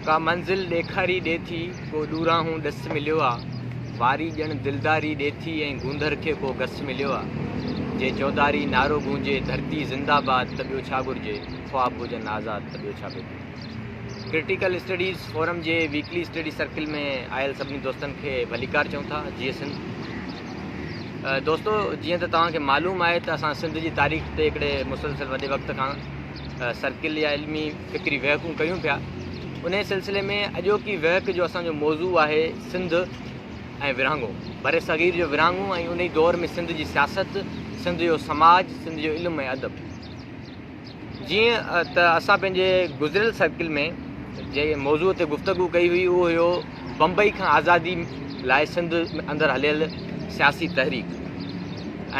ڪا منزل ڏيکاري ڏي ٿي، ڪو ڏورانهون ڏس مليو آ. واري ڄڻ دلداري ڏي ٿي ۽ گوندر کي ڪو گس مليو آ. جي چوڌاري نعرو گونجي ڌرتي زنده باد ته ٻيو ڇا گهرجي، خواب هجن آزاد ته ٻيو ڇا گهرجي. ڪرٽيڪل اسٽڊيز فورم جي ويڪلي اسٽڊي سرڪل ۾ آيل سڀني دوستن کي ڀليڪار چئون ٿا. جيئي سنڌ. دوستو جيئن ته توهان کي معلوم آهي ته اسان سنڌ جي تاريخ تي هڪڙي مسلسل وڏي وقت کان سرڪل يا علمي فڪري ويهڪون ڪيون پيا. انهيء سلسلي ۾ اڄوڪي ويهڪ جو اسان جو موضوع آهي سنڌ ۽ ورهاڱو، برصغير جو ورهاڱو ۽ انهي دور ۾ سنڌ جي سياست، سنڌ جو سماج، سنڌ جو علم ۽ ادب. جيئن ته اسان پنهنجي گذريل سرڪل ۾ جنهن موضوع تي گفتگو ڪئي هئي اهو هيو بمبئي کان آزادي لاء سنڌ اندر هليل سياسي تحريڪ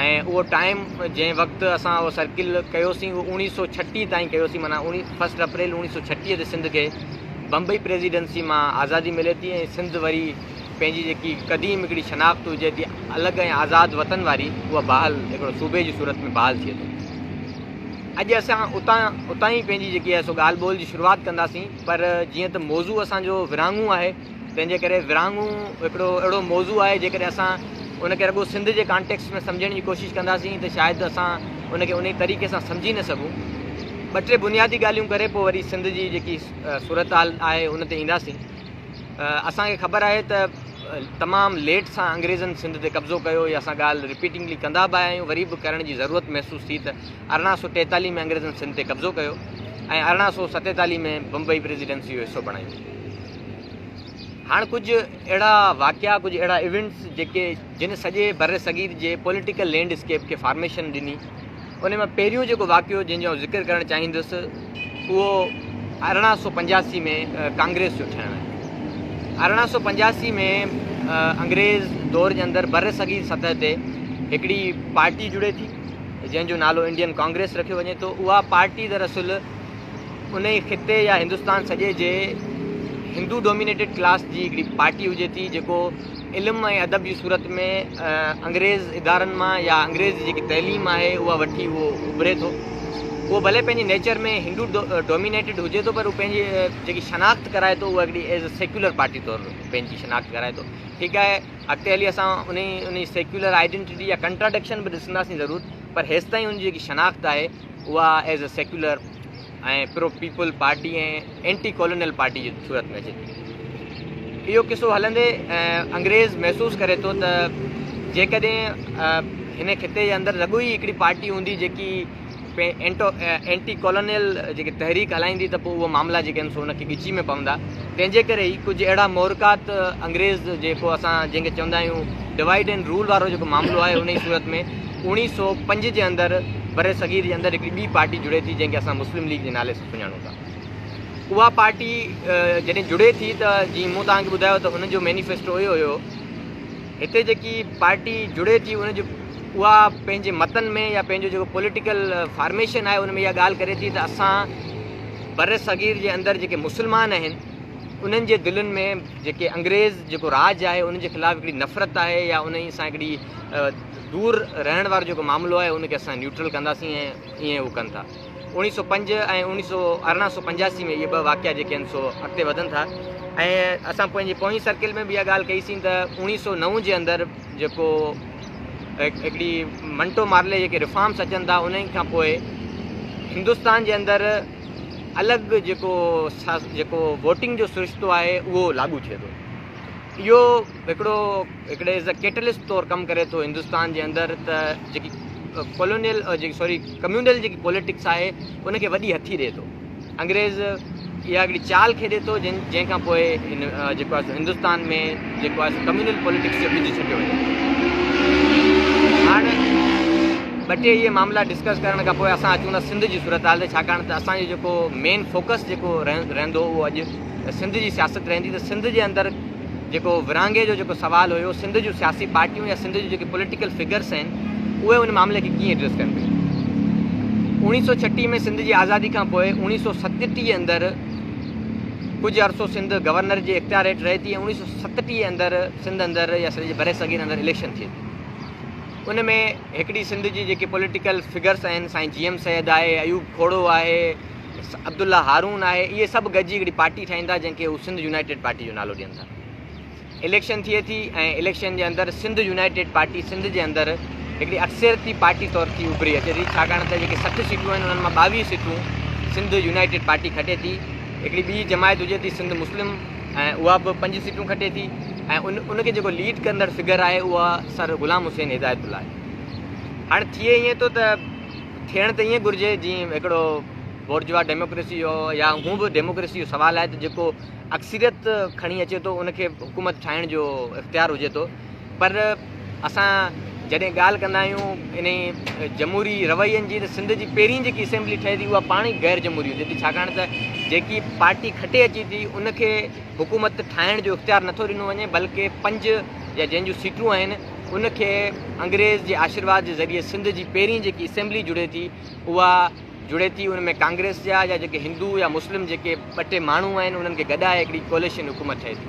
۽ اهو ٽائيم جنهن وقت اسان اهو سرڪل ڪيوسين اهو اوڻيهه سو ڇٽيهه تائين ڪيوسين معنيٰ اوڻي فرسٽ اپريل اوڻيهه سو ڇٽيهه تي سنڌ کي بمبئي پريزيڊنسي مان آزادي ملي ٿي ۽ سنڌ وري پنهنجي جيڪي قديم هڪڙي شناخت هجي ٿي الڳ ۽ آزاد وطن واري اها بحال هڪڙو صوبي جي صورت ۾ بحال ٿئي ٿو. اڄ اسان اتان اتان ئي پنهنجي جيڪي آهي سو ڳالهه ٻولهه جي شروعات ڪنداسين پر جيئن ته موضوع اسان جو ورهاڱو آهي تنهن جي ڪري ورهاڱو هڪڙو اهڙو موضوع آهي جيڪڏهن اسان ان کي رڳو سنڌ جي ڪانٽيڪسٽ ۾ سمجهڻ جي ڪوشش ڪنداسين ته شايد اسان ان کي انهي طريقي سان سمجهي نه سگهون. ٻه ٽي بنيادي ڳالهيون ڪري پوء وري سنڌ جي جيڪي صورتحال آهي ان تي اينداسين. اسان کي خبر آهي ته تمام ليٽ سان انگريزن سنڌ تي قبضو ڪيو اها اسان ڳالهه رپيٽنگلي ڪندا به آيا آهيون وري به ڪرڻ جي ضرورت محسوس ٿي ته 1843 ۾ انگريزن سنڌ تي قبضو ڪيو ۽ 1847 ۾ بمبئي پريزيڊنسي جو حصو بڻايو. هاڻ ڪجهه اهڙا واقعا ڪجهه اهڙا ايونٽس جيڪي جن سڄي برصغير جي پوليٽيڪل لينڊ اسڪيپ کي فارميشن ڏني ان مان پهريون جيڪو واقعو جنهن جو آئون ذڪر ڪرڻ چاهيندس اهو 1885 ۾ ڪانگريس جو ٺهڻ آهي. 1885 ۾ انگريز دور جي اندر برصغير سطح تي هڪڙي پارٽي جڙي ٿي جنهن جو نالو انڊين ڪانگريس رکيو وڃي ٿو. اها پارٽي دراصل انهي خطي يا هندستان سڄي جي هندو ڊومينيٽيڊ ڪلاس جي هڪڙي پارٽي هجي ٿي جيڪو علم ۽ ادب جي صورت ۾ انگريز ادارن مان يا انگريز جي جيڪي تعليم آهي اها وٺي اهو اڀري ٿو. اهو ڀلي پنهنجي نيچر ۾ هندو ڊومينيٽيڊ هجي ٿو پر هو پنهنجي جيڪي شناخت ڪرائي ٿو اها هڪڙي ايز اي سيڪيولر پارٽي طور پنهنجي شناخت ڪرائي ٿو. ٺيڪ آهي اڳتي هلي اسان انهي انهي سيڪيولر آئيڊينٽيٽي يا ڪنٽراڊڪشن به ڏسنداسين ضرور پر هيستائين ان جي جيڪي شناخت آهي اها as a secular ۽ pro people party ۽ anti colonial party جي صورت ۾ اچي ٿي. اهو قصو هلندي انگريز محسوس ڪري ٿو ته جيڪڏهن هن خطي جي اندر رڳو ئي هڪڙي پارٽي هوندي جيڪي اينٽي ڪالونيل جيڪي تحريڪ هلائيندي ته پوء اهي معاملا جيڪي آهن سو ان کي ڳچي ۾ پوندا تنهن جي ڪري ئي ڪجهه اهڙا محرڪات انگريز جيڪو اسان جنهن کي چوندا آهيون ڊوائيڊ اينڊ رول وارو جيڪو معاملو آهي ان جي صورت ۾ 1905 جي اندر برصغير جي اندر هڪڙي ٻي پارٽي جڙي ٿي جنهن کي اسان مسلم ليگ جي نالي سان سڃاڻون ٿا. اها پارٽي جڏهن جڙي ٿي ته جيئن مون توهان کي ٻڌايو ته هن جو مينيفيسٽو اهو هيو هتي جيڪي پارٽي جڙي ٿي ان جو اها پنهنجي متن ۾ يا پنهنجو جيڪو پوليٽيڪل فارميشن آهي ان ۾ اها ڳالهه ڪري ٿي ته اسان برصغير جي اندر جيڪي مسلمان آهن انهن جي دلين ۾ جيڪي انگريز جيڪو راڄ آهي ان جي خلاف هڪڙي نفرت آهي يا انهي سان هڪڙي دور رهڻ وارو جيڪو معاملو آهي ان کي اسان نيوٽرل ڪنداسين ۽ ائين هو ڪن ٿا. 1905 ۽ 1885 ۾ اهي ٻه واقعا جيڪي آهن سو اڳتي وڌن ٿا ۽ اسان پنهنجي پوئين سرڪل ۾ به اها ڳالهه ڪئي سين ته 1909 جي اندر جيڪو هڪڙي منٽو مارلي جيڪي ريفارمس اچن ٿا انهن کان پوء هندستان جي اندر الڳ جيڪو جيڪو ووٽنگ جو سرشتو آهي اهو لاڳو ٿئي ٿو. اهو هڪڙو هڪڙي ايز اي ڪيٽلسٽ طور ڪم ڪري ٿو هندستان جي اندر ته جيڪي ڪالونيل جيڪي سوري ڪميونل جيڪي پوليٽڪس آهي ان کي وڏي هٿي ڏئي ٿو. انگريز اها هڪڙي چال کيڏي ٿو جنهن جنهن کان پوء هن جيڪو آهي سو هندستان ۾ جيڪو آهي سو ڪميونل پوليٽڪس جو ٻج ڇٽيو وڃي ٿو. هاڻ ٻه ٽي اهي معاملا ڊسڪس ڪرڻ کان پوء اسان اچون ٿا سنڌ جي صورتحال تي ڇاڪاڻ ته اسان جو جيڪو مين فوڪس جيڪو رهندو اهو اڄ سنڌ جي سياست رهندي ته سنڌ جي اندر جيڪو ورهاڱي جو جيڪو سوال هيو سنڌ جون سياسي پارٽيون يا سنڌ جون جيڪي پوليٽيڪل فگرس آهن اهي ان معاملي کي ڪيئن ايڊريس ڪن پيون. 1936 ۾ سنڌ جي آزادي کان پوء 1937 اندر ڪجهه عرصو سنڌ گورنر جي اختيار هيٺ رهي ٿي ۽ 1937 اندر سنڌ اندر يا سڄي برصغير اندر اليڪشن ٿئي ٿي. ان ۾ هڪڙي سنڌ جي جيڪي پوليٽيڪل فگرس آهن سائين جي ايم سيد آهي، ايوب کوڙو آهي، عبدالله هارون آهي، اهي سڀ گڏجي هڪڙي پارٽي ٺاهين ٿا جنهن کي هو سنڌ يونائيٽيڊ پارٽي جو نالو ڏين ٿا. اليڪشن ٿئي ٿي ۽ اليڪشن جي اندر سنڌ يونائيٽيڊ پارٽي سنڌ جي اندر هڪڙي اڪثريتي پارٽي طور ٿي اڀري اچي ٿي، ڇاڪاڻ ته جيڪي 60 سيٽون آهن انهن مان 22 سيٽون سنڌ يونائيٽيڊ پارٽي کٽي ٿي. هڪڙي ٻي جماعت هجي ٿي سنڌ مسلم ۽ اها به 5 سيٽون کٽي ٿي ۽ ان کي جيڪو ليڊ ڪندڙ فگر آهي اها سر غلام حسين هدايت الله آهي. هاڻي ٿئي ائين ٿو ته ٿيڻ ته ائين گهرجي جيئن هڪڙو بورجوا ڊيموڪريسي جو يا هون به ڊيموڪريسي جو سوال آهي ته جيڪو اڪثريت کڻي اچي ٿو ان کي حڪومت ٺاهڻ جو اختيار هجي ٿو، پر اسان جڏهن ڳالهه ڪندا آهيون انهي جمهوري روين جي ته سنڌ جي پهرين جيڪي اسيمبلي ٺهي ٿي اها پاڻ ئي غير جمهوري هجي ٿي، ڇاڪاڻ ته جيڪي پارٽي کٽي اچي ٿي ان کي حڪومت ٺاهڻ جو اختيار نٿو ڏنو وڃي، بلڪه 5 يا جنهن جون سيٽون آهن ان کي انگريز جي آشيرواد جي ذريعي سنڌ جي پهرين جيڪي اسيمبلي جڙي ٿي اها جڙي ٿي، ان ۾ ڪانگريس جا يا جيڪي هندو يا مسلم جيڪي ٻه ٽي ماڻهو آهن انهن کي گڏائي هڪڙي ڪوليشن حڪومت ٺهي ٿي.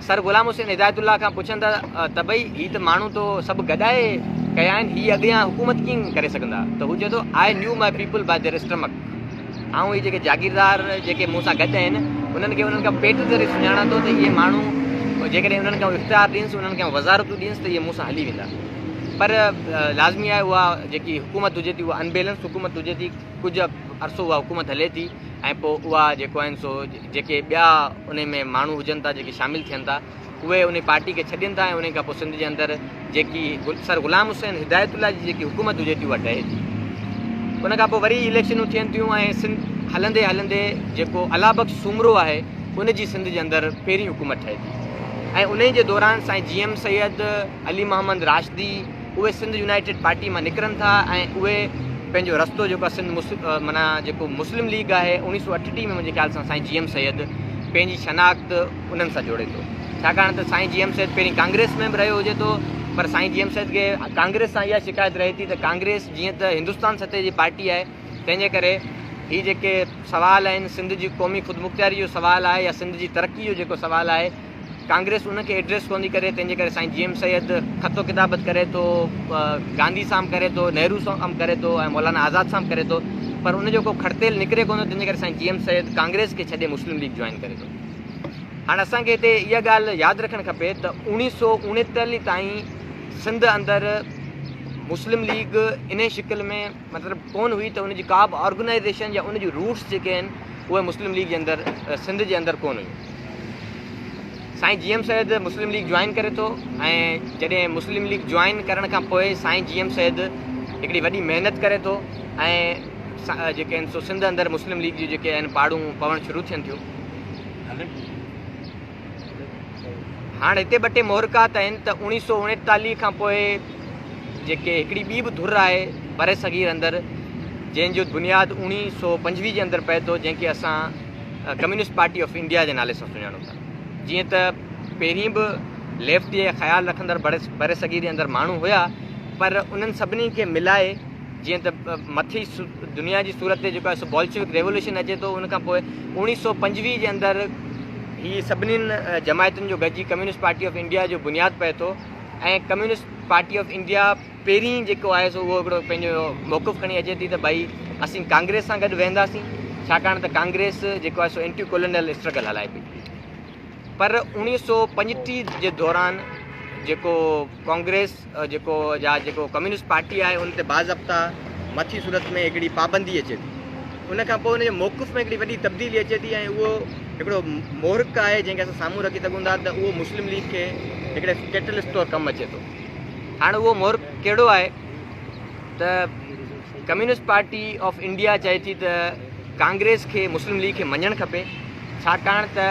سر غلام حسين هدايت الله کان پڇن ٿا ته ڀئي هي ته ماڻهو تو سڀ گڏائي ڪيا آهن، هي اڳيان حڪومت ڪيئن ڪري سگهندا؟ ته هو چئي ٿو I knew my people by their stomach, آئون هي جيڪي جاگيردار جيڪي مون سان گڏ آهن انهن کي انهن کان پيٽ ذريعي سڃاڻان ٿو ته اهي ماڻهو جيڪڏهن انهن کي اختيار ڏينس، انهن کي وزارتون ڏينس ته اهي مون سان هلي ويندا. پر لازمي آهي اها جيڪي حڪومت هجي ٿي اها ان بيلنس حڪومت هجي ٿي، ڪجهه عرصو اها حڪومت هلي ٿي ۽ پوء اها جيڪو آهن سو جيڪي ٻيا ان ۾ ماڻهو هجن ٿا جيڪي شامل ٿين ٿا اهي ان پارٽي کي ڇڏين ٿا ۽ ان کان پوء سنڌ جي اندر جيڪي سر غلام حسين هدايت الله جي جيڪي حڪومت هجي ٿي اها ڊهي ٿي. ان کان پوء وري اليڪشنون ٿين ٿيون ۽ سنڌ هلندي هلندي جيڪو الله بخش سومرو آهي ان جي سنڌ جي اندر پهرين حڪومت ٺهي ٿي ۽ انهي جي دوران سائين جي ايم سيد، علي محمد راشدي اهي سنڌ يونائيٽيڊ پارٽي مان نڪرن ٿا ۽ اهي پنهنجو رستو جيڪو آهي سنڌ معنيٰ جيڪو مسلم ليگ آهي 1938 ۾ منهنجي خيال سان سائين جي ايم سيد پنهنجي شناخت انهن سان جوڙي ٿو، ڇاڪاڻ ته سائين جي ايم سيد پهرين ڪانگريس ۾ به رهيو هجي ٿو، پر سائين جي ايم سيد کي ڪانگريس سان اها شڪايت رهي ٿي ته ڪانگريس جيئن ته هندستان سطح جي پارٽي آهي تنهن جي ڪري هي جيڪي سوال آهن سنڌ جي قومي خودمختياري جو سوال آهي يا سنڌ جي ترقي جو جيڪو سوال آهي ڪانگريس ان کي ايڊريس ڪونه ٿي ڪري، تنهن جي ڪري سائين جي ايم سيد خط و ڪتابت ڪري ٿو، گانڌي سان به ڪري ٿو، نهرو سان به ڪري ٿو ۽ مولانا آزاد سان به ڪري ٿو، پر ان جو ڪو کڙتيل نڪري ڪونه ٿو، تنهن جي ڪري سائين جي ايم سيد ڪانگريس کي ڇڏي مسلم ليگ جوائن ڪري ٿو. هاڻ اسان کي هتي اها ڳالهه ياد رکڻ کپي ته 1939 تائين سنڌ اندر مسلم ليگ انهي شڪل ۾ مطلب ڪونه هئي ته ان جي ڪا به آرگنائيزيشن يا ان جون روٽس جيڪي آهن اهي مسلم ليگ جي اندر سنڌ جي اندر ڪونه هيون. سائين جي ايم سيد مسلم ليگ جوائن ڪري ٿو ۽ جڏهن مسلم ليگ جوائن ڪرڻ کان پوء سائين جي ايم سيد هڪڙي وڏي محنت ڪري ٿو ۽ جيڪي آهن سو سنڌ اندر مسلم ليگ جون جيڪي آهن پاڙون پوڻ شروع ٿين ٿيون. هاڻ هتي ٻه ٽي محرڪات آهن ته 1939 کان پوء جيڪي هڪڙي ٻي به ڌر آهي برصغير اندر جنهن جو بنياد 1925 جي اندر پئي ٿو جنهن کي اسان ڪميونسٽ پارٽي آف انڊيا جي نالي سان سڃاڻون ٿا. جيئن ته پهرين به ليفٽ جي خيال رکندڙ برصغير جي اندر ماڻهو هيا پر انهن سڀني کي ملائي جيئن ته مٿي دنيا جي صورت تي جيڪو آهي سو بولشوڪ ريولوشن اچي ٿو ان کان پوء 1925 جي اندر هي سڀني جماعتن جو گڏجي ڪميونسٽ پارٽي آف انڊيا جو بنياد پئي ٿو ۽ ڪميونسٽ پارٽي آف انڊيا پهرين جيڪو آهي سو اهو هڪڙو پنهنجو موقف کڻي اچي ٿي ته ڀائي اسين ڪانگريس سان گڏ ويهنداسين ڇاڪاڻ ته ڪانگريس جيڪو آهي سو اينٽي ڪولونيل اسٽرگل هلائي پئي. پر 1935 جي دوران جيڪو ڪانگريس جيڪو يا جيڪو ڪميونسٽ پارٽي آهي ان تي باضابطا مٿي صورت ۾ هڪڙي پابندي اچي ٿي ان کان پوء ان جي موقف ۾ هڪڙي وڏي تبديلي اچي ٿي ۽ اهو هڪڙو محرڪ آهي جنهن کي اسان سامهون رکي سگهون ٿا ته اهو مسلم ليگ کي هڪڙي ڪيٽلسٽ طور ڪم اچي ٿو. هاڻ اهو محرڪ ڪهڙو آهي ته ڪميونسٽ پارٽي آف انڊيا چئي ٿي ته ڪانگريس کي مسلم ليگ کي مڃڻ کپي ڇاڪاڻ ته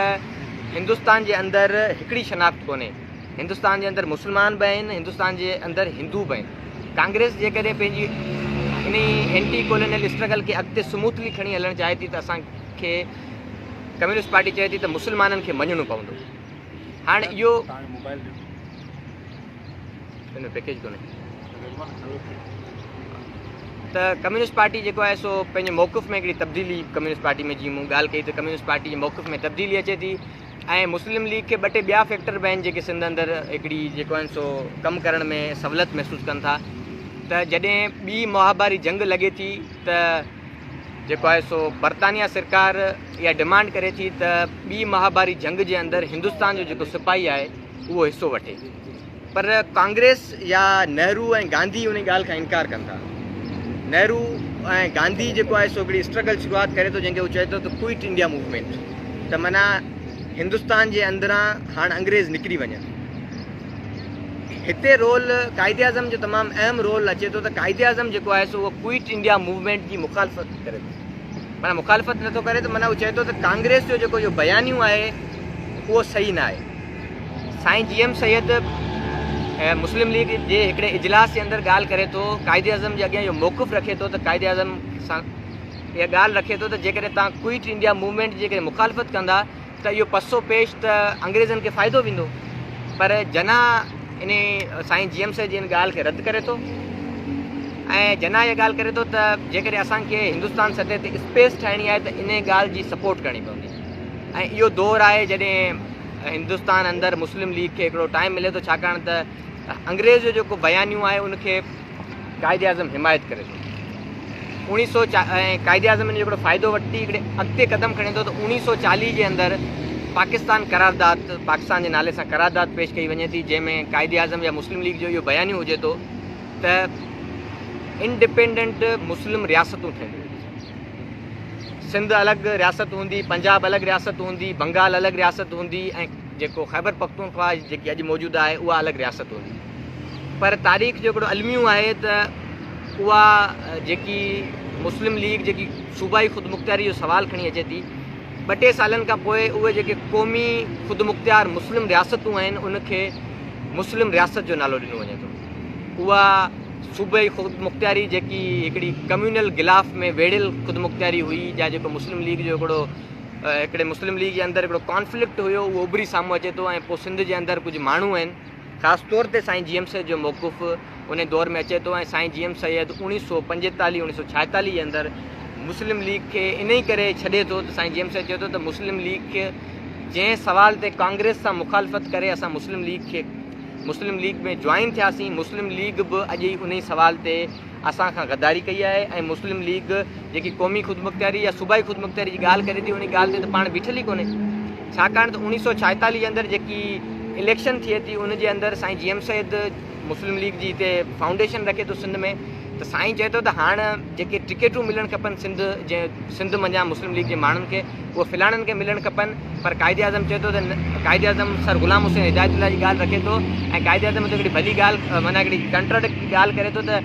هندستان جي اندر هڪڙي شناخت ڪونهي، هندستان جي اندر مسلمان به آهن، هندستان جي اندر هندو به آهن. ڪانگريس جيڪڏهن پنهنجي انهي اينٽي ڪولونيل اسٽرگل کي اڳتي سموٿلي کڻي هلڻ چاهي ٿي ته اسان کي ڪميونسٽ پارٽي چئي ٿي ته مسلمانن کي مڃڻو پوندو. هاڻ اهو ان ۾ پيڪيج ڪونهي ته ڪميونسٽ پارٽي جيڪو آهي سو پنهنجي موقف ۾ هڪڙي تبديلي ڪميونسٽ پارٽي ۾ جيئن مون ڳالهه ڪئي ته ڪميونسٽ پارٽي جي موقف ۾ تبديلي اچي ٿي ۽ مسلم ليگ کي ٻه ٽي ٻيا فيڪٽر به آهن جيڪي سنڌ اندر هڪڙي جيڪو آهن سو ڪم ڪرڻ ۾ سهولت محسوس ڪن ٿا ته جڏهن ٻي مهاڀاري جنگ لڳي ٿي ته جيڪو آهي سو برطانيا سرڪار اها ڊمانڊ ڪري ٿي ته ٻي مهاڀاري جنگ جي اندر هندستان جو جيڪو سپاهي آهي اهو حصو وٺي پر ڪانگريس يا نهرو ۽ گانڌي ان ڳالهه کان انڪار ڪن ٿا. نهرو ۽ گانڌي جيڪو آهي سو هڪڙي اسٽرگل شروعات ڪري ٿو جنهن کي هو چئي ٿو ته ڪوئٽ انڊيا موومينٽ ته معنيٰ هندستان جي اندران هاڻ انگريز نڪري وڃن. هتي رول قائد اعظم جو تمام اهم رول اچي ٿو ته قائد اعظم جيڪو آهي سو اهو ڪوئٽ انڊيا موومينٽ جي مخالفت ڪري ٿو معنيٰ مخالفت نٿو ڪري ته معنيٰ هو چئي ٿو ته ڪانگريس جو جيڪو اهو بيانيو آهي اهو صحيح نه آهي. سائين جي ايم سيد مسلم ليگ جي هڪڙي اجلاس جي اندر ڳالهه ڪري ٿو قائد اعظم جي اڳيان اهو موقف رکي ٿو ته قائد اعظم سان اها ڳالهه رکي ٿو ته جيڪڏهن توهان ڪوئٽ انڊيا موومينٽ جي جيڪڏهن مخالفت ڪندا ته اهو پسو پيش ته انگريزن کي فائدو ويندو پر جناح ان سائين جي ايم سيد جي ان ڳالهه کي رد ڪري ٿو ۽ جناح اها ڳالهه ڪري ٿو ته جيڪڏهن اسان کي هندستان سطح تي اسپيس ٺاهڻي آهي ته ان ڳالهه جي سپورٽ ڪرڻي پوندي ۽ اهو دور آهي جڏهن هندستان اندر مسلم ليگ کي هڪڙو ٽائيم ملي ٿو ڇاڪاڻ ته انگريز جو جيڪو بيانيو آهي ان کي قائد اعظم حمايت ڪري ٿو اوڻيهه سو ۽ قائد اعظم ان جو هڪڙو فائدو وٺي هڪڙي اڳتي قدم کڻي ٿو ته اوڻيهه سو چاليهه جي اندر پاڪستان قرارداد پاڪستان جي نالي سان قرارداد پيش ڪئي وڃي ٿي جنهن ۾ قائد اعظم يا مسلم ليگ جو اهو بيانيو هجي ٿو ته انڊپينڊنٽ مسلم رياستون ٺهنديون سنڌ الڳ رياست هوندي، پنجاب الڳ رياست هوندي، بنگال الڳ رياست هوندي ۽ جيڪو خيبر پختونخوا جيڪي اڄ موجود آهي اها الڳ رياست هوندي. پر تاريخ جو هڪڙو الميو آهي ته اها جيڪي مسلم ليگ جيڪي صوبائي خودمختياري جو سوال کڻي اچي ٿي ٻه ٽي سالن کان پوء اهي جيڪي قومي خودمختيار مسلم رياستون آهن ان کي مسلم رياست جو نالو ڏنو وڃي ٿو. اها صوبائي خودمختياري جيڪي هڪڙي ڪميونل غلاف ۾ ويڙهيل خودمختياري هئي يا جيڪو مسلم ليگ جو هڪڙو هڪڙي مسلم ليگ جي اندر هڪڙو ڪانفلڪٽ هيو اهو اڀري سامهون اچي ٿو ۽ پوء سنڌ جي اندر ڪجهه ماڻهو آهن خاص طور تي سائين جي ايم سيد جو موقف ان دور ۾ اچي ٿو ۽ سائين جي ايم سيد اوڻيهه سو پنجيتاليهه اوڻيهه سو ڇائيتاليهه جي اندر مسلم ليگ کي انهي ڪري ڇڏي ٿو ته سائين جي ايم سيد چئي ٿو ته مسلم ليگ کي جنهن سوال تي ڪانگريس سان مخالفت ڪري اسان مسلم ليگ کي مسلم ليگ ۾ جوائن ٿياسين، مسلم ليگ به اڄ ئي انهي سوال تي اسان کان غداري ڪئي آهي ۽ مسلم ليگ جيڪي قومي خودمختياري يا صوبائي خودمختياري جي ڳالهه ڪري ٿي انهي ڳالهه تي ته پاڻ بيٺل ئي ڪونهي ڇاڪاڻ ته اوڻيهه سئو ڇائيتاليهه جي اندر جيڪي اليڪشن ٿئي ٿي ان جي اندر سائين جي ايم سيد مسلم ليگ جي هتي فائونڊيشن رکي ٿو سنڌ ۾ ته سائين چئي ٿو ته هاڻ جيڪي ٽڪيٽون ملڻ کپن سنڌ جي سنڌ منجهان مسلم ليگ جي ماڻهن کي اهي فلاڻن کي ملڻ کپن پر قائد اعظم چئي ٿو ته قائد اعظم سر غلام حسين هدايت الله جي ڳالهه رکي ٿو ۽ قائد اعظم هتي هڪڙي ڀلي ڳالهه معنيٰ هڪڙي ڪنٽراڊڪٽ ڳالهه ڪري ٿو ته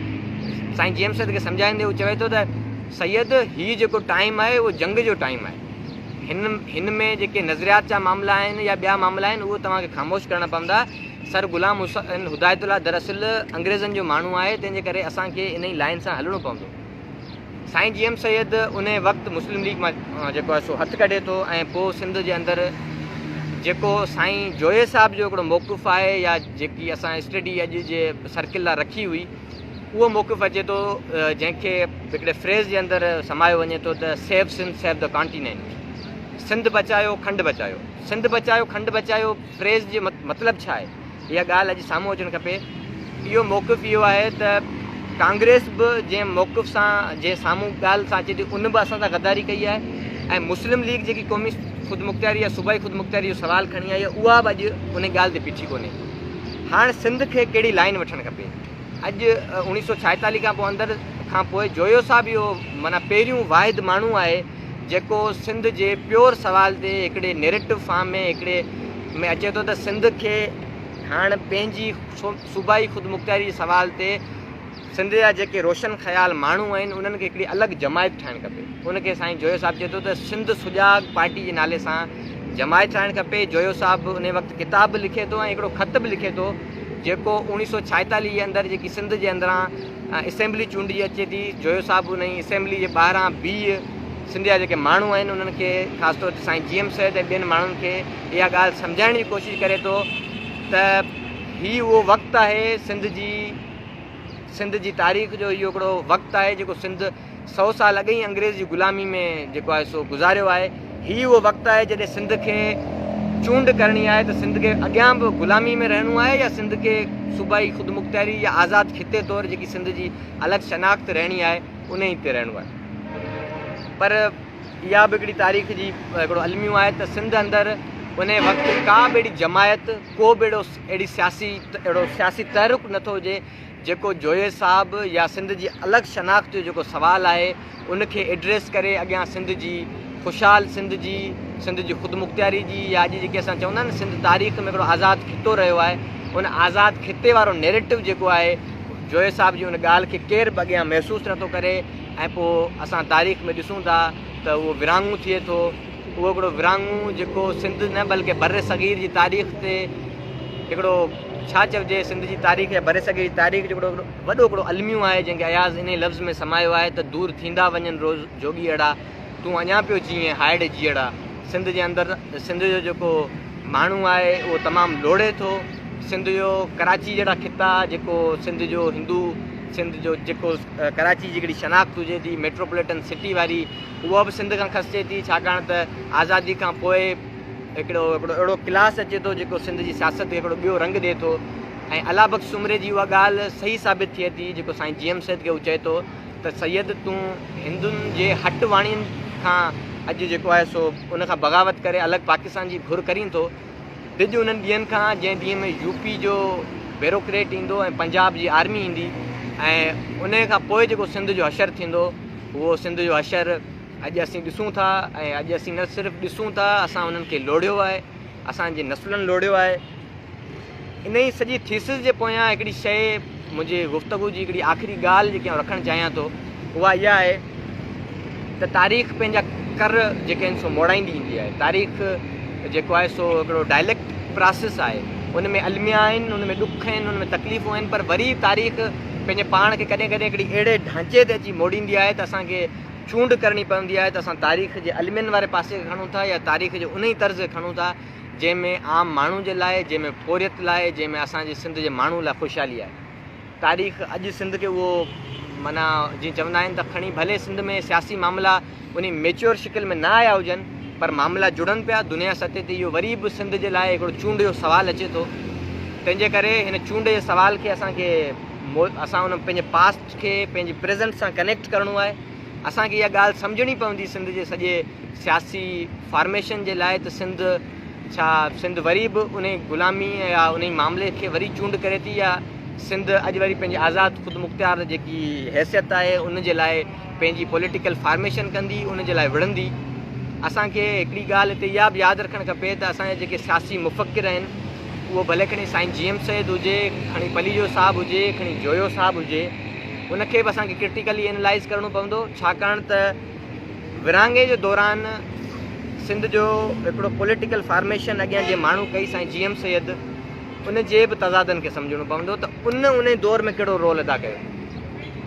سائين جي ايم سيد کي سمجهائيندي هو چوي ٿو ته سيد هي جيڪو ٽائيم آهي اهو جنگ جو ٽائيم آهي هن هن ۾ جيڪي نظريات جا معاملا آهن يا ٻيا معاملا آهن اهو توهان کي خاموش ڪرڻا پوندا سر غلام حسين هدايت الله دراصل انگريزن جو ماڻهو آهي تنهن جي ڪري اسان کي انهي لائين سان هلڻو پوندو. سائين جي ايم سيد انهي وقت مسلم ليگ مان جيڪو آهي سو هٿ ڪڍي ٿو ۽ پوء سنڌ جي اندر جيڪو سائين جويي صاحب جو هڪڙو موقف آهي يا جيڪي اسان اسٽڊي اڄ جي سرڪل لاء رکي هئي اهو موقف اچي ٿو جنهن کي هڪڙي فريز جي اندر سمايو وڃي ٿو ته save Sindh save the continent Sindh بچايو کنڊ بچايو سنڌ بچايو کنڊ بچايو فريز جو مطلب ڇا آهي؟ اها ڳالهه اڄ سامهون اچڻ کپي. اهو موقف اهو آهي ته ڪانگريس به جنهن موقف سان جنهن سامهون ڳالهه سان اچي ٿي ان به اسان سان غداري ڪئي آهي ۽ مسلم ليگ جيڪي قومي خودمختياري يا صوبائي خودمختياري جو سوال کڻي آئي آهي اها به اڄ ان ڳالهه تي بيٺي ڪونهي. هاڻ سنڌ کي ڪهڙي لائين وٺڻ کپي؟ اڄ اوڻيهه سو ڇائيتاليهه کان پوء اندر کان پوء جويو صاحب اهو معنيٰ پهريون واحد ماڻهو آهي جيڪو سنڌ جي پيور سوال تي هڪڙي نيريٽو فارم ۾ هڪڙي ۾ اچي ٿو ته سنڌ کي هاڻ پنهنجي صوبائي خودمختياري جي سوال تي سنڌ جا جيڪي روشن خيال ماڻهو آهن انهن کي هڪڙي الڳ جماعت ٺاهڻ کپي ان کي سائين جويو صاحب چئي ٿو ته سنڌ سجاڳ پارٽي جي نالي سان جماعت ٺاهڻ کپي جويو صاحب ان وقت ڪتاب به لکي ٿو ۽ هڪڙو خط به لکي ٿو جيڪو اوڻيهه سو ڇائيتاليهه جي اندر جيڪي سنڌ جي اندران اسيمبلي چونڊجي اچي ٿي، جويو صاحب انهي اسيمبلي جي ٻاهران بيهه سنڌ جا جيڪي ماڻهو آهن انهن کي خاص طور تي سائين جي ايم سيد ۽ ٻين ماڻهن کي اها ڳالهه سمجهائڻ جي ڪوشش ڪري ٿو ته هي اهو وقت آهي سنڌ جي سنڌ جي تاريخ جو اهو هڪڙو وقت آهي جيڪو سنڌ سئو سال اڳ ئي انگريز جي غلامي ۾ جيڪو آهي سو گذاريو آهي. هي اهو وقت آهي جڏهن سنڌ کي چونڊ ڪرڻي آهي ته سنڌ کي اڳيان به غلامي ۾ رهڻو آهي يا سنڌ کي صوبائي خودمختياري يا آزاد خطي طور جيڪي سنڌ جي الڳ شناخت رهڻي آهي انهي تي رهڻو آهي. پر اها به هڪڙي تاريخ جي هڪڙو الميو آهي ته سنڌ اندر انهي وقت ڪا به اهڙي جماعت ڪو به اهڙو اهڙي سياسي اهڙو سياسي تحرڪ نٿو هجي جيڪو جويي صاحب يا سنڌ جي الڳ شناخت جو جيڪو سوال آهي ان کي ايڊريس ڪري اڳيان سنڌ جي خوشحال سنڌ جي سنڌ جي خودمختياري جي يا اڄ جيڪي اسان چوندا آهن سنڌ تاريخ ۾ هڪڙو آزاد خطو رهيو آهي ان آزاد خطي وارو نيريٽو جيڪو آهي جويي صاحب جي ان ڳالهه کي ڪير به اڳيان محسوس نٿو ڪري ۽ پوء اسان تاريخ ۾ ڏسون ٿا ته اهو ورهاڱو ٿئي ٿو، اهو هڪڙو ورهاڱو جيڪو سنڌ نه بلڪه برصغير جي تاريخ تي هڪڙو ڇا چئجي سنڌ جي تاريخ يا برصغير جي تاريخ جو هڪڙو وڏو هڪڙو الميو آهي جنهن کي اياز انهي لفظ ۾ سمايو آهي ته دور ٿيندا وڃن روز جوڳي اهڙا تون اڃا پيو جيئين هاء ڙي جيئڙا سنڌ جي اندر سنڌ جو جيڪو ماڻهو آهي اهو تمام لوڙهي ٿو سنڌ جو ڪراچي جهڙا خطا جيڪو سنڌ جو هندو سنڌ جو جيڪو ڪراچي جي هڪڙي شناخت هجي ٿي ميٽروپوليٽن سٽي واري اها به سنڌ کان کسجي ٿي ڇاڪاڻ ته آزادي کان پوء هڪڙو هڪڙو اهڙو ڪلاس اچي ٿو جيڪو سنڌ جي سياست کي هڪڙو ٻيو رنگ ڏئي ٿو ۽ الله بخش سومري جي اها ڳالهه صحيح ثابت ٿئي ٿي جيڪو سائين جي ايم سيد کي هو چئي ٿو ته سيد تون هندن جي هٽ واڻين کان اڄ جيڪو آهي سو ان کان بغاوت ڪري الڳ پاڪستان جي گهر ڪرين ٿو ڊڄ انهن ڏينهن کان جنهن ڏينهن ۾ يو پي جو بيروڪريٽ ايندو ۽ پنجاب جي آرمي ايندي ۽ انهي کان پوء جيڪو سنڌ جو حشر ٿيندو اهو سنڌ جو حشر اڄ اسين ڏسون ٿا ۽ اڄ اسين نه صرف ڏسون ٿا اسان انهن کي لوڙهيو آهي اسان جي نسلن لوڙهيو آهي انهي سڄي ٿيسز جي پويان هڪڙي شيء منهنجي گفتگو جي هڪڙي آخري ڳالهه جيڪي آئون رکڻ چاهيان ٿو اها اها آهي ته تاريخ پنهنجا ڪر جيڪي آهن سو موڙائيندي ايندي آهي. تاريخ جيڪو آهي سو هڪڙو ڊائليڪٽ پراسيس آهي. ان ۾ الميا آهن، ان ۾ ڏک آهن، ان ۾ تڪليفون آهن پر وري تاريخ پنهنجي پاڻ کي ڪڏهن ڪڏهن هڪڙي اهڙي ڍانچي تي اچي موڙيندي آهي ته اسان کي چونڊ ڪرڻي پوندي آهي ته اسان تاريخ جي المين واري پاسي کي کڻون ٿا يا تاريخ جي انهي طرز کي کڻون ٿا جنهن ۾ عام ماڻهو جي لاء، جنهن ۾ پورهيت لاء، جنهن ۾ اسان جي سنڌ جي ماڻهو لاء خوشحالي آهي. تاريخ اڄ سنڌ کي اهو معنيٰ جيئن چوندا آهن ته کڻي ڀلي سنڌ ۾ سياسي معاملا انهي ميچوئر شڪل ۾ نه آيا هجن پر معاملا جڙن پيا دنيا سطح تي اهو وري به سنڌ جي لاء هڪڙو چونڊ جو سوال اچي ٿو تنهن جي ڪري هن چونڊ جي سوال کي اسان کي اسان ان پنهنجي پاسٽ کي پنهنجي پريزنٽ سان ڪنيڪٽ ڪرڻو آهي اسان کي اها ڳالهه سمجهڻي پوندي سنڌ جي سڄي سياسي فارميشن جي لاء ته سنڌ ڇا سنڌ وري به انهي غلامي يا انهي معاملي کي وري چونڊ ڪري ٿي يا سنڌ اڄ وري پنهنجي آزاد خودمختيار جيڪي حيثيت آهي ان جي لاء پنهنجي پوليٽيڪل فارميشن ڪندي ان جي لاء وڙهندي. اسان کي هڪڙي ڳالهه هتي اها به ياد رکڻ کپي ته اسان جا جيڪي سياسي مفڪر آهن اهو ڀلي کڻي سائين جي ايم سيد هجي کڻي پليجو صاحب هجي کڻي جويو صاحب هجي ان کي به اسان کي ڪرٽيڪلي اينالائز ڪرڻو پوندو ڇاڪاڻ ته ورهاڱي جي دوران سنڌ جو هڪڙو پوليٽيڪل فارميشن اڳيان جنهن ماڻهو ڪئي سائين جي ايم سيد ان جي به تضادن کي سمجهڻو پوندو ته ان انهي دور ۾ ڪهڙو رول ادا ڪيو.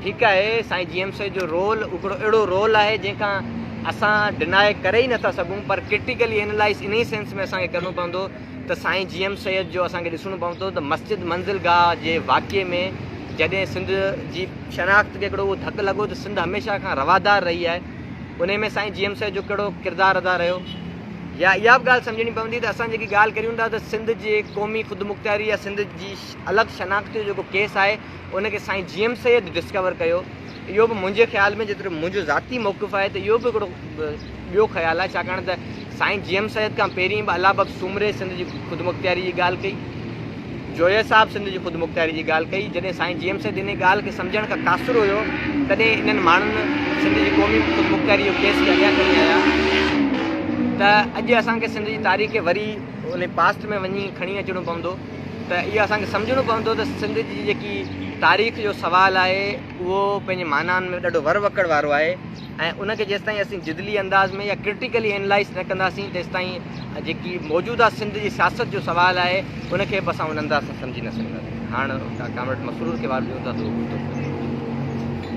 ٺيڪ آهي سائين جي ايم سيد جو رول هڪڙو اهڙو رول آهي جنهن کان اسان ڊنائي ڪري ئي نٿا سگهون پر ڪرٽيڪلي اينالائز انهي سينس ۾ اسان کي ڪرڻو پوندو ته سائين جي ايم سيد جو اسان کي ڏسڻو پوندو ته مسجد منزل گاهه جي واقعي ۾ جڏهن سنڌ جي شناخت کي هڪڙو اهو ڌڪ لڳو ته سنڌ هميشه کان روادار رهي آهي انهي ۾ سائين جي ايم سيد جو ڪهڙو ڪردار ادا رهيو يا اها به ڳالهه سمجهڻي پوندي ته اسان جيڪي ڳالهه ڪريون ٿا ته سنڌ جي قومي خودمختياري يا سنڌ جي الڳ شناخت جو جيڪو ڪيس آهي ان کي سائين جي ايم سيد ڊسڪور ڪيو اهو به منهنجي خيال ۾ جيترو منهنجو ذاتي موقف آهي ته اهو به هڪڙو ٻيو خيال آهي ڇاڪاڻ ته سائين جي ايم سيد کان پهرين به الله بخش سومري سنڌ جي خودمختياري جي ڳالهه ڪئي، جويي صاحب سنڌ جي خودمختياري جي ڳالهه ڪئي، جڏهن سائين جي ايم سيد انهي ڳالهه کي سمجهڻ کان قاصر هيو تڏهن انهن ماڻهن سنڌ جي قومي خودمختياري جو ڪيس کي اڳيان کڻي آيا ته اڄ اسان کي سنڌ جي تاريخ کي وري انهي پاسٽ ۾ وڃي کڻي اچڻو پوندو ته اهو اسان کي سمجهڻو پوندو ته سنڌ جي جيڪي تاريخ جو سوال آهي اهو پنهنجي معنائن ۾ ڏاڍو ور وڪڙ وارو آهي ۽ ان کي جيستائين اسين جدلي انداز ۾ يا ڪرٽيڪلي اينلائز نه ڪنداسين تيستائين جيڪي موجوده سنڌ جي سياست جو سوال آهي ان کي به اسان ان انداز سان سمجهي نه سگهنداسين. هاڻ ڪامريڊ مسرور کي وارو ڏيون ٿا ته اهو گفتگو ڪري.